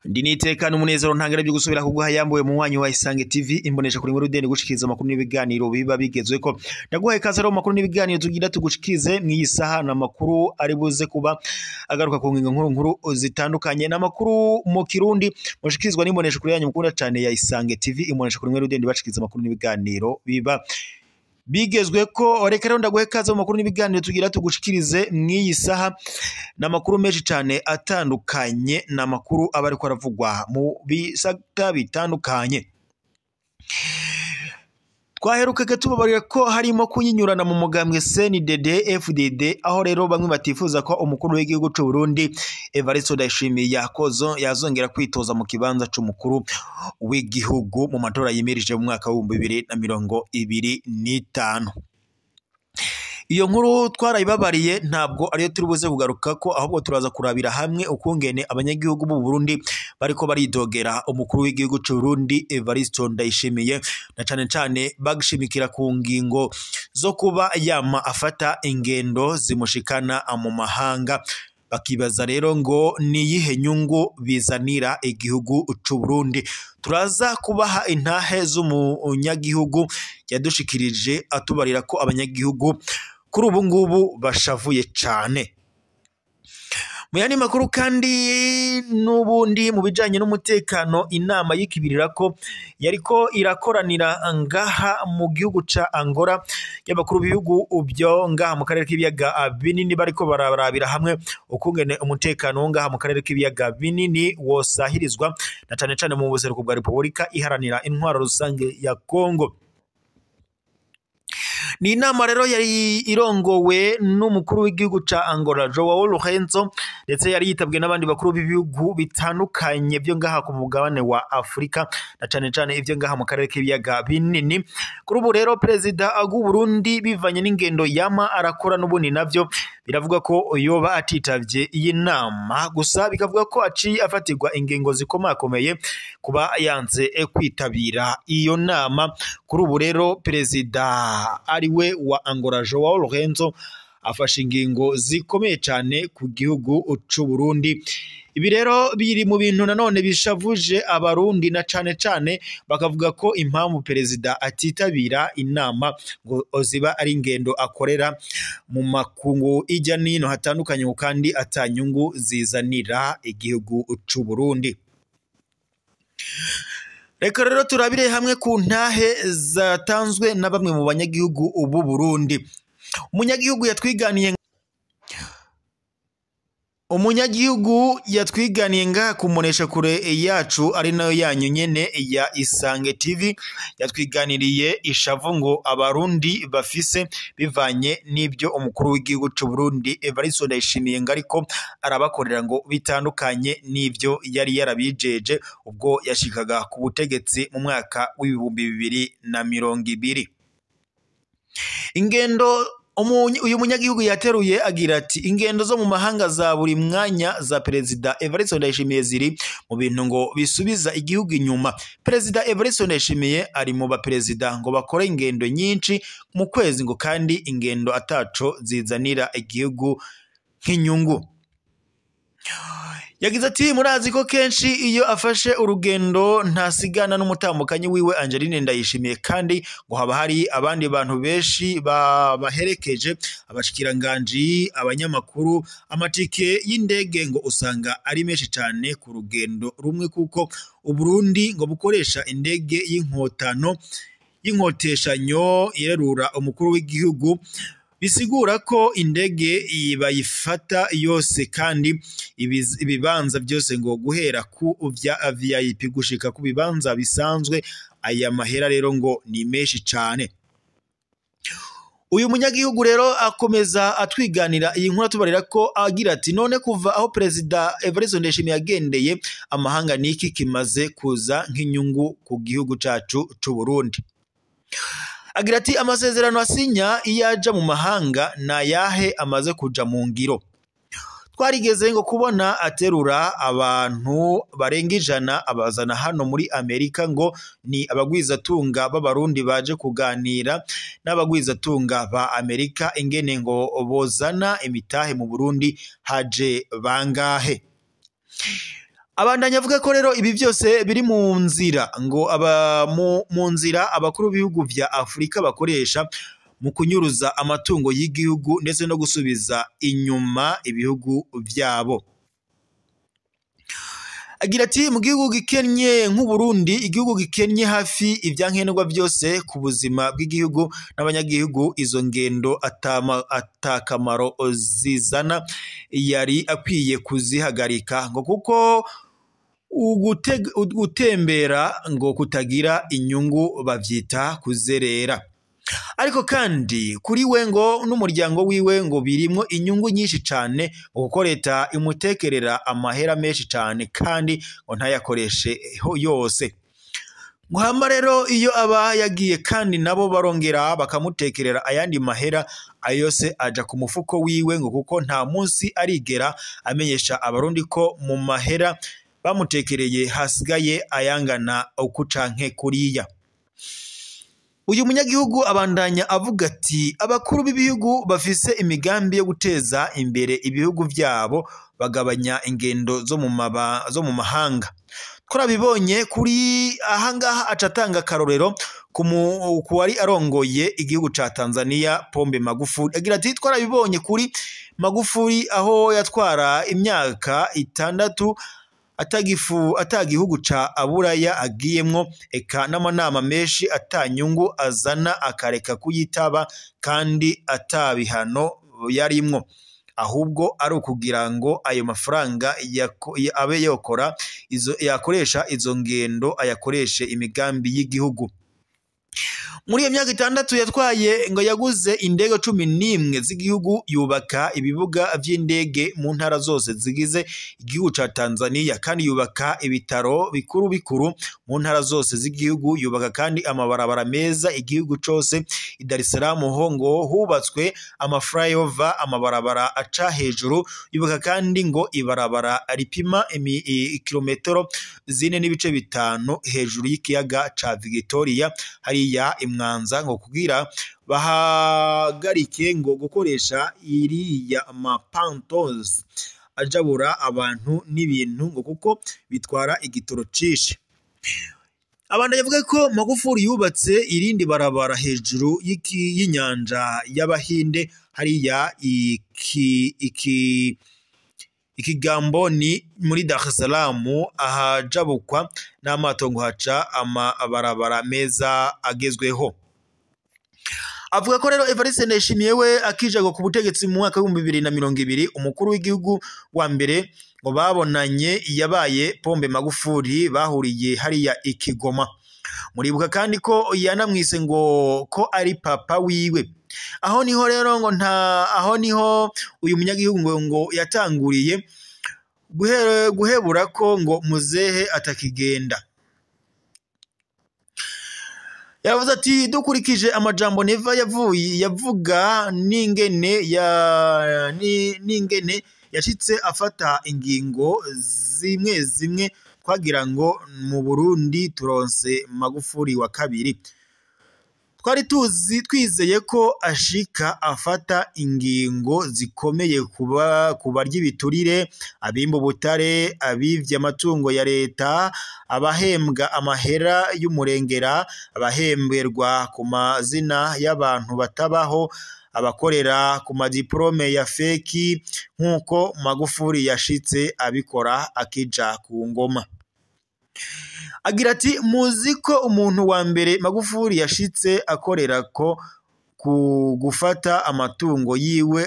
Ndi nitekana umunezero ntangere byo gusubira kuguha yambuwe mu mwanyi wa Isange TV imbonesha kuri nkuru deni gushikiriza amakuru n'ibiganiro biba bigezweko. Ndaguhaye ikaze rero mu makuru n'ibiganiro tugira tugushikize mw'iyi saha na makuru ari buze kuba agaruka ku ngingo nkuru nkuru zitandukanye n'amakuru mu Kirundi mushikirizwa n'imbonesha kuri yanyu mukunda cyane ya Isange TV imbonesha kuri nkuru deni bashikiriza amakuru n'ibiganiro biba bigezwe ko. Reka rero ndaguhe ikaze mu makuru n'ibiganiro tugira tugushikirize mw'iyi saha n'amakuru menshi cyane atandukanye n'amakuru aba ariko aravugwa mu bisata bitandukanye. Twaherukaga tubabarira ko harimo kunyinyurana mu mugambwe CNDD FDD, aho rero bamwe batifuza ko umukuru w'igihugu c'u Burundi Evariste Ndayishimiye yazongera kwitoza mu kibanza c'umukuru w'igihugu mu matora yimirije mu mwaka w'ibihumbi bibiri na mirongo ibiri n'itanu. Iyo nkuru twarayibabariye ntabwo ariyo turi buze kugaruka ko, ahubwo turaza kurabira hamwe ukungene abanyagihugu b'u Burundi bariko baridogera umukuru w'igihugu c'u Burundi Evariste Ndayishimiye, na cane cane bagishimikira ku ngingo zo kuba yama afata ingendo zimushikana mu mahanga, bakibaza rero ngo niyihe nyungu bizanira igihugu c'u Burundi. Turaza kubaha intahe z'umunyagihugu yadushikirije atubarira ko abanyagihugu kuri ubu ngubu bashavuye cane. Mu yandi makuru kandi n'ubundi mu bijanye n'umutekano, inama y'ikibirira ko yariko irakoranira ngaha mu gihugu ca Angola y'abakuru b'ibihugu byo ngaha mu karere k'ibiyaga binini, bariko bararabira hamwe ukungene umutekano wo ngaha mu karere k'ibiyaga binini wosahirizwa na cane cane mu buseruko bwa Repubulika Iharanira Intwaro Rusange ya Kongo. Ni inama rero yari irongowe n'umukuru w'igihugu ca Angola Joao Lourenço, ndetse yari yitabwe n'abandi bakuru b'ibihugu bitandukanye byo ngaha ku mugabane wa Afrika na cane cane ivyo ngaha mu karere k'ibiyaga binini. Kuri ubu rero perezida w'u Burundi bivanye n'ingendo yama arakora n'ubundi navyo biravuga ko yoba atitavye iyi nama, gusa bikavuga ko aciye afatirwa ingingo zikomakomeye kuba yanze kwitabira iyo nama. Kuri ubu rero perezida ari we wa Angola Joao Lourenço afashe ingingo zikomeye cyane ku gihugu c'u Burundi. Ibi rero biri mu bintu nanone bishavuje abarundi na cane cane bakavuga ko impamvu perezida atitabira inama ngo ziba ari ingendo akorera mu makungu ijya nino hatandukanye kandi atanyungu zizanira igihugu c'u Burundi. Reka rero turabire hamwe ku ntahe zatanzwe na bamwe mu banyagihugu ubu Burundi. Umunyagihugu yatwiganiye ngaha kumunesha kure yacu ari nayo yanyu nyene ya Isange TV, yatwiganiriye ishavu ngo abarundi bafise bivanye n'ibyo umukuru w'igihugu c'u Burundi Evariste Ndayishimiye ngo ariko arabakorera ngo bitandukanye n'ibyo yari yarabijeje ubwo yashikaga ku butegetsi mu mwaka w'ibihumbi bibiri na mirongo ibiri. Ingendo uyu munyagihugu yateruye agira ati ingendo zo mu mahanga za buri mwanya za perezida Evariste Ndayishimiye ziri mu bintu ngo bisubiza igihugu inyuma. Perezida Evariste Ndayishimiye ari mu baperezida ngo bakore ingendo nyinshi mu kwezi ngo kandi ingendo ataco zizanira igihugu nk'inyungu. Yagize ati murazi ko kenshi iyo afashe urugendo ntasigana n'umutambukanyi wiwe Angeline Ndayishimiye, kandi ngo haba hari abandi bantu benshi babaherekeje, abashikiranganji, abanyamakuru. Amatike y'indege ngo usanga ari menshi cyane ku rugendo rumwe, kuko Uburundi ngo bukoresha indege y'inkotano y'inkoteshanyo irerura umukuru w'igihugu, bisigura ko indege bayifata yose kandi ibibanza byose ngo guhera ku vya VIP gushika ku bibanza bisanzwe. Aya mahera rero ngo ni menshi cyane. Uyu munyagihugu rero akomeza atwiganira iyi nkuru atubarira ko agira ati none kuva aho perezida Evariste Ndayishimiye yagendeye amahanga niki kimaze kuza nk'inyungu ku gihugu cacu c'u Burundi. Agira ati amasezerano asinya iyo aja mu mahanga nayahe amaze kuja mu ngiro. Twarigeze ngo kubona aterura abantu barenga 100 abazana hano muri Amerika ngo ni abagwizatunga b'abarundi baje kuganira n'abagwizatunga ba Amerika ingene ngo bozana imitahe mu Burundi, haje bangahe? Abandanya avuga ko rero ibi byose biri mu nzira ngo aba mu nzira abakuru b'ibihugu vya Afrika bakoresha mu kunyuruza amatungo y'igihugu ndetse no gusubiza inyuma ibihugu vyabo. Agira ati mu gihugu gikennye nk'u Burundi, igihugu gikennye hafi ivyankenerwa byose ku buzima bw'igihugu n'abanyagihugu, izo ngendo atakamaro zizana yari akwiye kuzihagarika ngo kuko gutembera ngo kutagira inyungu bavyita kuzerera. Ariko kandi kuri we ngo n'umuryango wiwe ngo birimwo inyungu nyinshi cane, kuko leta imutekerera amahera menshi cane kandi ngo ntayakoreshe yose. Muhamba rero iyo aba yagiye kandi nabo barongera bakamutekerera ayandi mahera, ayose aja ku mufuko wiwe ngo kuko nta munsi arigera amenyesha abarundi ko mu mahera bamutekereye hasigaye ayangana uku canke kuriya. Uyu munyagihugu abandanya avuga ati abakuru b'ibihugu bafise imigambi yo guteza imbere ibihugu vyabo bagabanya ingendo zo mu mahanga. Twarabibonye kuri ahangaha acatanga karorero ku wari arongoye igihugu ca Tanzania Pombe Magufuli. Agira ati twarabibonye kuri Magufuli aho yatwara imyaka 6 atagihugu ca aburaya agiyemwo, eka n'amanama menshi atanyungu azana akareka kuyitaba kandi atabihano yarimwo, ahubwo ari ukugira ngo ayo mafaranga abe yokora izo yakoresha izo ngendo ayakoreshe imigambi y'igihugu. Muri iyo myaka 6 yatwaye ngo yaguze indege 11 z'igihugu, yubaka ibibuga vy'indege mu ntara zose zigize igihugu ca Tanzania, kandi yubaka ibitaro bikuru bikuru mu ntara zose z'igihugu, yubaka kandi amabarabara meza igihugu cose. I Dar es Salaam ho ngo hubatswe ama flyover, amabarabara aca hejuru, yubaka kandi ngo ibarabara ripima kilometero 4.5 hejuru y'ikiyaga ca Victoria hariya Mwanza, ngo kugira bahagarike ngo gukoresha iriya mapantos ajabura abantu n'ibintu ngo kuko bitwara igitoro cishe. Abandi yavuga ko Magufuli yubatse irindi barabara hejuru y'inyanja y'Abahinde hariya ikigamboni muri Dar es Salaam, ahajabukwa n'amato ngo haca amabarabara meza agezweho. Avuga ko rero Evariste Ndayishimiye we akija ku butegetsi mu mwaka w'ibihumbi 2020, umukuru w'igihugu wa mbere ngo babonanye yabaye Pombe Magufuli, bahuriye hariya ikigoma. Muribuka kandi ko yanamwise ngo ko ari papa wiwe. Aho niho rero ngo nta aho niho uyu munyagihugu ngo yatanguriye guhebura ko ngo muzehe atakigenda. Yavuze ati dukurikije amajambo Neva yavuga n'ingene n'ingene yashitse afata ingingo zimwe zimwe twagira ngo mu Burundi turonse Magufuli wa kabiri. Twari tuzi twizeye ko ashika afata ingingo zikomeye kuba ry'ibiturire, abimba ubutare, abivye amatungo ya leta, abahembwa amahera y'umurengera, abahemberwa ku mazina y'abantu batabaho, abakorera ku madiplome ya feki nk'uko Magufuli yashitse abikora akija ku ngoma. Agira ati muzi ko umuntu wa mbere Magufuli yashitse akorera ko ku gufata amatungo yiwe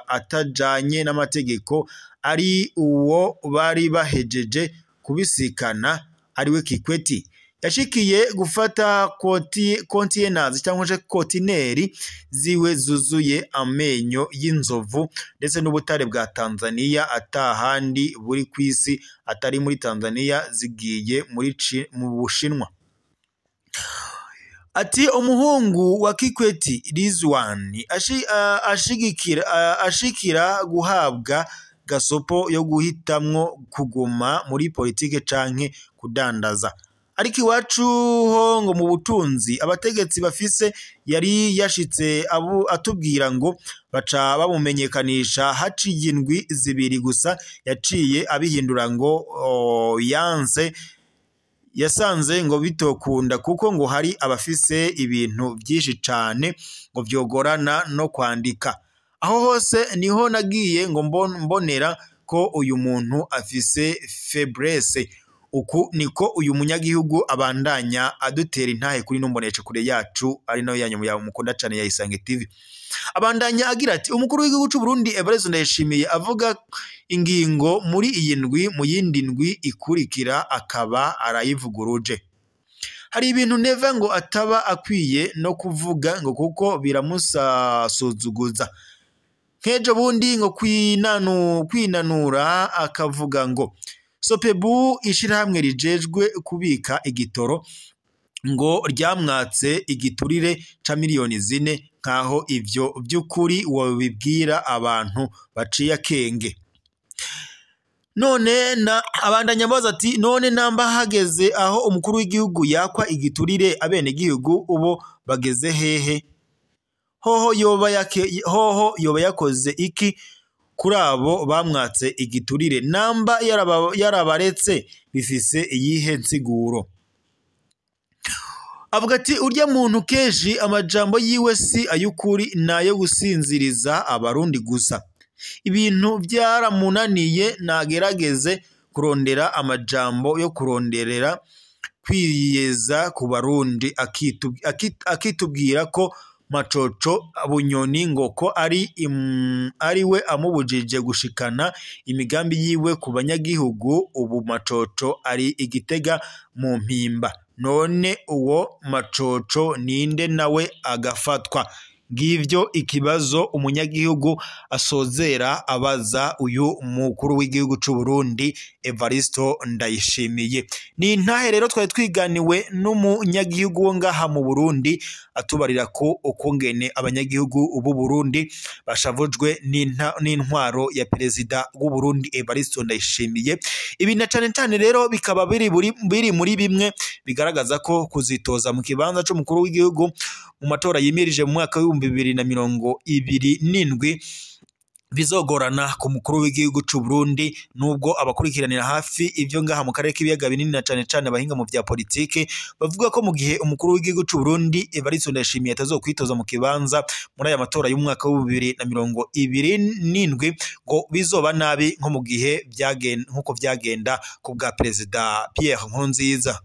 atajanye n'amategeko ari uwo bari bahejeje kubisikana ariwe Kikwete. Yashikiye gufata kontiyenazi cyangwa se kontineri ziwe zuzuye amenyo y'inzovu ndetse n'ubutare bwa Tanzania atahandi buri kwisi atari muri Tanzania zigiye muri mu Bushinwa. Ati umuhungu wa Kikwete Rizwan ashikira guhabwa gasopo yo guhitamwo kuguma muri politike canke kudandaza. Ariko iwacu ho ngo mu butunzi abategetsi bafise yari yashitse atubwira ngo baca bamumenyekanisha haciye indwi zibiri gusa yaciye abihindura ngo yanse yasanze ngo bitokunda kuko ngo hari abafise ibintu byinshi cane ngo vyogorana no kwandika. Aho hose niho nagiye ngo mbonera ko uyu muntu afise faiblesse. Uku niko uyu munyagihugu abandanya adutera intahe kuri nombonesha kure yacu ari nayo yanyu ya mukunda cane ya Isange TV. Abandanya agira ati umukuru w'igihugu c'u Burundi Evariste Ndayishimiye avuga ingingo muri iyi ndwi mu yindi ndwi ikurikira akaba arayivuguruje. Hari ibintu neva ngo ataba akwiye no kuvuga ngo kuko biramusasuzuguza. Nkejo bundi ngo kwinanura akavuga ngo Sopebu ishirahamwe rijejwe kubika igitoro ngo ryamwatse igiturire ca miliyoni 4 nkaho ivyo by'ukuri wabibwira abantu baciye akenge. None na abandanya baza ati none namba hageze aho umukuru w'igihugu yakwa igiturire abene gihugu ubo bageze hehe? Hoho yoba yakoze iki kuri abo bamwatse igiturire? Namba yarabaretse bifise iyihe nsiguro? Avuga ati urya muntu kenshi amajambo yiwe si ayukuri nayo gusinziriza abarundi gusa. Ibintu byaramunaniye nagerageze kurondera amajambo yo kuronderera kwiyeza ku barundi akitubwira ko Macoco Bunyoni ngo ko ari we amubujije gushikana imigambi yiwe ku banyagihugu. Ubu Macoco ari igitega mu mpimba, none uwo Macoco ninde nawe agafatwa? Ngivyo ikibazo umunyagihugu asozera abaza uyu mukuru w'igihugu c'u Burundi Evaristo Ndayishimiye. Ni intahe rero twari twiganiwe n'umunyagihugu wo ngaha mu Burundi atubarira ko ukungene abanyagihugu b'u Burundi bashavujwe n'intwaro ya perezida w'u Burundi Evaristo Ndayishimiye. Ibi na cane cane rero bikaba biri muri bimwe bigaragaza ko kuzitoza mu kibanza c'umukuru w'igihugu mu matora yimirije mu mwaka w'ibihumbi 2027 bizogorana ku mukuru w'igihugu c'u Burundi, nubwo abakurikiranira hafi ivyo ngaha mu karere k'ibiyaga binini na cane cane abahinga mu vya politike bavuga ko mu gihe umukuru w'igihugu c'u Burundi Evariste Ndayishimiye atazokwitoza mu kibanza muri aya matora y'umwaka wa 2027 ngo bizoba nabi nko mu gihe nkuko vyagenda ku bwa perezida Pierre Nkurunziza.